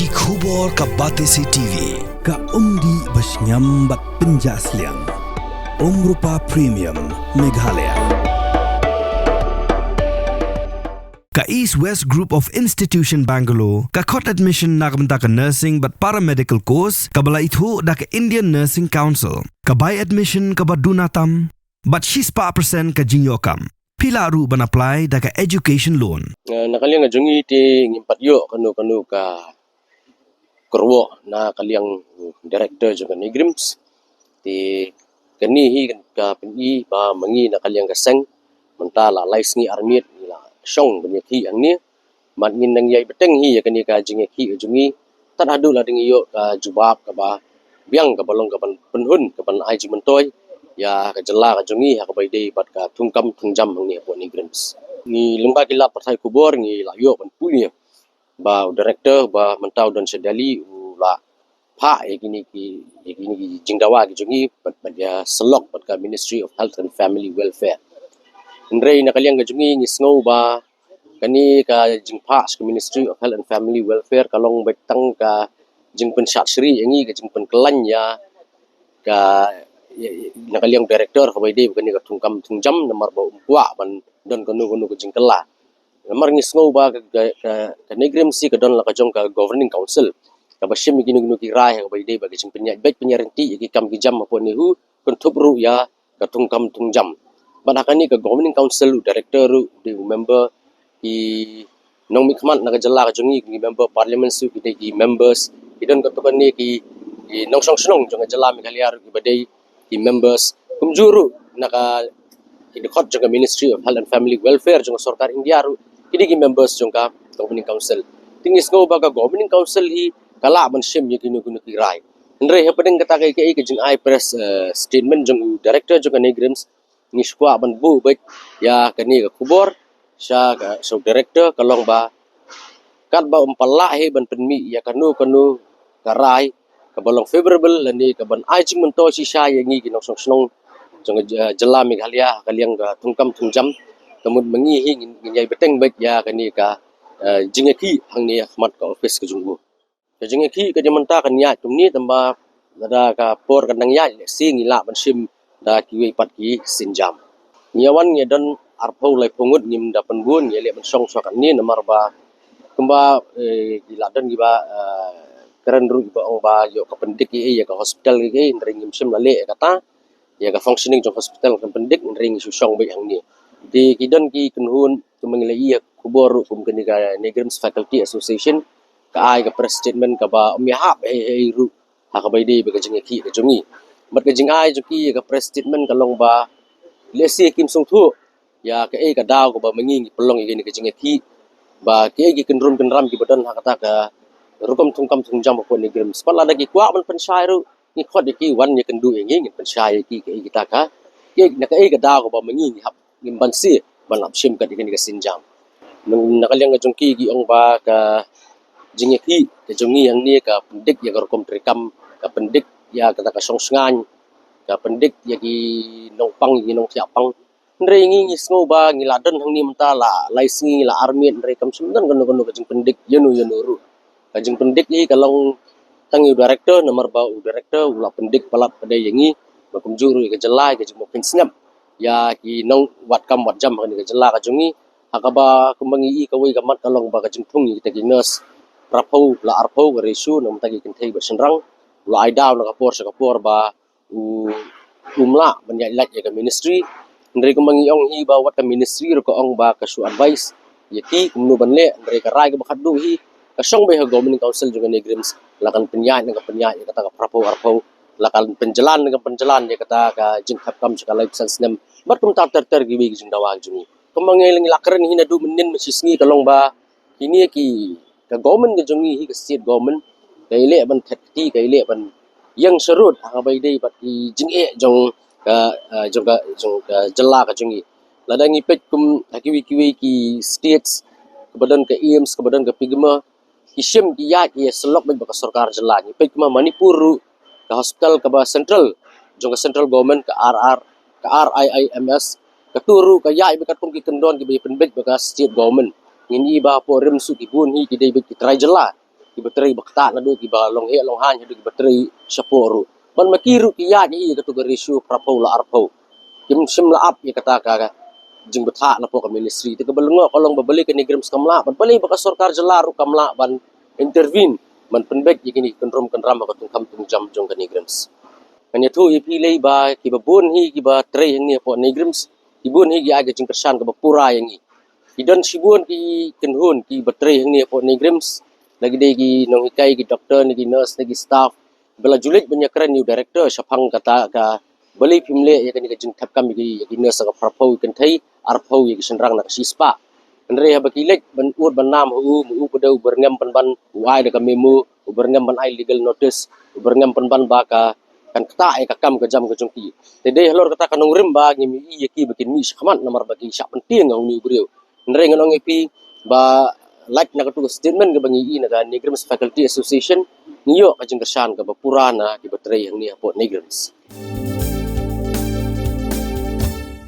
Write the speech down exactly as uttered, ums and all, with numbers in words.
Ki khubor ka Batesi T V, ka umdih ba shngiam bad pynjah sliang. Umrupa Premium, Meghalaya. Ka East West Group of Institution Bangalore ka khot admission na ka bynta ka nursing bad paramedical course kaba la ithuh da ka Indian Nursing Council. Ka bai admission kaba duna tam bad shispah percent ka jingïoh kam. Phi lah ruh ban apply da ka education loan. Eh, na ka liang ka jong ngi te ngim pat ïoh kano kano ka kyrwoh na ka liang director jong ka NEIGRIHMS. Te kane hi ka pyni ba ma ngi na ka liang ka seng mynta la lai sngi ar miet ngi la shong ban ïakhih hangne. Bad ngin nang ïai bteng hi ïa kane ka jingïakhih ka jong ngi tad haduh la dang ïoh ka jubab kaba biang kaba long kaban pynhun kaban ai jingmyntoi ïa ka jylla ka jong ngi ha kaba ïadei bad ka thungkam thungjam hangne hapoh NEIGRIHMS. Ngi lyngba ki lad pathai khubor ngi la ïoh ban pule ba u director ba mynta u don sha Delhi u la phah ïa kine ki, ïa kine ki jingdawa ki jong ngi bad, bad ïasyllok bad ka Ministry of Health and Family Welfare. Hynrei na ka liang ka jong ngi ngi sngew ba kane ka jingphah sha ka Ministry of Health and Family Welfare ka long beit tang ka jingpynshad shrieh ïa ngi, ka jingpynkylla ïa ka, ïa, ïa, na ka liang director kaba ïadei bad kane ka thungkam thungjam namar ba um kwah ban don kano kano ka jingkylla. Namar ngi sngew ba ka, ka, ka, ka NEIGRIHMS ka don la ka jong ka governing council kaba shim ïa kino kino ki rai kaba ïadei bad ka jingpynïaid beit pynïaid ryntih ïa ki kam ki jam hapoh NEHU, kynthup ruh ïa ka thungkam thungjam. Bad ha kane ka governing council u director ruh u dei u member, ki nongmihkhmat na ka jylla ka jong ngi, ki member parliament ruh ki dei ki members, ki don katto katne ki, ki nongshong shnong jong ka jylla Meghalaya ruh kiba dei ki members. Kumjuh ruh na ka, ki dkhot jong ka Ministry of Health and Family Welfare jong ka sorkar India ruh ki dei ki members jong ka governing council. Te ngi sngew ba ka governing council hi ka lah ban shim ïa kino kino ki rai. Hynrei hapdeng kata ka, ka, ka jingai press, eh, statement jong u director jong ka NEIGRIHMS ngi shu kwah ban buh beit ïa kane ka khubor sha ka, sha u director ka long ba katba um pat lah hi ban pynmih ïa kano kano ka rai kaba long favorable lane kaban ai jingmyntoi shisha ïa ngi ki nongshong shnong jong ka, eh, jylla Meghalaya ha ka liang ka thungkam thungjam. Ka mut ma ngi hi ngin, ngin ïai bteng beit ïa kane ka, eh, jingïakhih hangne ha khmat ka office ka jong u. Ka jingïakhih ka jingmynta kan ïaid kumne tang ba lada ka por kan nang ïaid lehse ngi lah ban shim da kiwei pat ki sienjam. Ngi ïa wan ngi ïa don arphew laiphew ngut ngim da pynbun ngi ïa leh ban shong shuwa katne namar ba kumba, eh, ki la don kiba, eh, kren ruh kiba ong ba ïoh ka pyndik ïa, ïa ka hospital ïa, hynrei ngim shym la leh ïa kata. Ïa ka functioning jong hospital kan pyndik hynrei ngi shu shong beit hangne. Te ki don ki kynhun kumba ngi la ïoh khubor ruh kum kane ka NEIGRIHMS Faculty Association ka ai ka press statement kaba ym ïahap hei hei ruh ha kaba ïadei bad ka jingïakhih ka jong ngi. Bad ka jingai jong ki ïa ka press statement ka long ba lehse kim sngewthuh ïa kaei ka daw kaba ma ngi ngi pynlong ïa kane ka jingïakhih, ba kiei ki kynrum kynram kiba don ha kata ka rukom thungkam thungjam hapoh NEIGRIHMS. Pat lada ki kwah ban pynshai ruh ngi khot ïa ki wan ïakynduh ïa ngi, ngin pynshai ïa ki kaei kita ka, kiei na kaei ka daw kaba ma ngi ngi hap ngim banse ban lap shim kat ïa kane ka sienjam. Na, na ka liang ka jong ki ki ong ba ka jingïakhih ka jong ngi hangne ka pyndik ïa ka rukom treikam, ka pyndik ïa kata ka shong shngaiñ, ka pyndik ïa ki nongpang, ïa ki nongthiah pang. Hynrei ngi ngi sngew ba ngi la don hangne mynta la lai sngi la ar miet hynrei kam shym don kano kano ka jingpyndik ïano ïano ruh. Ka jingpyndik hi ka long tang ïa u director namar ba u director u la pyndik palat pat ïa ngi ba kumjuh ruh ïa ka jylla ïa ka jingmut pynsnep ïa ki nongwad kam wad jam ha kane ka jylla ka jong ngi. Ha kaba kumba ngi i kawei ka mat ka long ba ka jingthung ïa kita ki nurse phraphew la arphew ka ratio na ka bynta ki kynthei bad shynrang u la ai daw na ka por sha ka por ba u, um lah ban ïaid lait ïa ka ministry. Hynrei kumba ngi ong hi ba wat ka ministry ruh ka ong ba ka shu advice ïa ki kumno ban leh, hynrei ka rai kaba khatduh hi ka shong beit ha governing council jong ka NEIGRIHMS la kan pynïaid ne kan pynïaid ïa kata ka phraphew arphew, la kan pynjlan ne kan pynjlan ïa kata ka jingkhap kam sha ka laiphew san snem bad kumta ter ter kiwei ki jingdawa jong ngi. Kumba ngi la kren hi naduh mynnin mynshisngi ka long ba kine ki, ka government ka jong ngi hi, ka state government ka ïaleh ban thet kti, ka ïaleh ban ïeng sharud ha kaba ïadei bad ki jingeh jong ka, eh, jong ka, jong ka jylla ka jong ngi. Lada ngi peit kum ha kiwei kiwei ki states kaba don ka AIIMS, kaba don ka PGME, ki shim ki ïaid ki ïasyllok beit bad ka sorkar jylla. Ngi peit kum ha Manipur ruh ka hospital kaba central jong ka central government ka R R, ka R I I M S, katu ruh ka ïaid beit katkum ki kyndon kiba ïa pynbeit bad ka state government. Ngin i ba hapoh RIMS ruh ki bun hi ki dei beit ki trai jylla. kiba trei ba ktah naduh kiba long heh long haiñ haduh kiba trei shapoh ruh. Ban ma ki ruh ki ïaid hi ïa katu ka ratio phraphew la arphew. Kim shym la ap ïa kata ka jingbthah napoh ka ministry. Te kaba lyngngoh ka long ba balei ka NEIGRIHMS kam lah, bad balei ba ka sorkar jylla ruh kam lah ban intervene, ban pynbeit ïa kine ki kynrum kynram ha ka tungkham tungjam jong ka NEIGRIHMS. Ngan ïathuh ïa phi lei ba kiba bun hi kiba trei hangne hapoh NEIGRIHMS, ki bun hi ki ai ka jingkyrshan kaba pura ïa ngi. Ki don shibun ki kynhun kiba trei hangne hapoh NEIGRIHMS, la ki dei ki nonghikai, ki doktor, ne ki nurse, ne ki staff, ba la ju leit ban ïakren ïa u director shaphang kata ka balei phim leh ïa kane ka jingthep kam ïa ki, ïa ki nurse ha ka phraphew ïa ki kynthei, arphew ïa ki shynrang na ka shispah. Hynrei haba ki leit ban ud ban nam ha u, ma u pat u byrngem pynban, u ai da ka memo, u byrngem ban ai legal notice, u byrngem pynban ba ka kan ktah ïa ka kam ka jam ka jong ki. Te dei halor kata ka nongrim ba ngim ïohi ïa ki ba kin mih shakhmat namar ba ki shah pyntieng ïa une u briew. Hynrei ngan ong ïa phi ba lait na katu ka statement kaba ngi ïohi na ka NEIGRIHMS Faculty Association, ngi ïoh ka jingkyrshan kaba pura na kiba trei hangne hapoh NEIGRIHMS.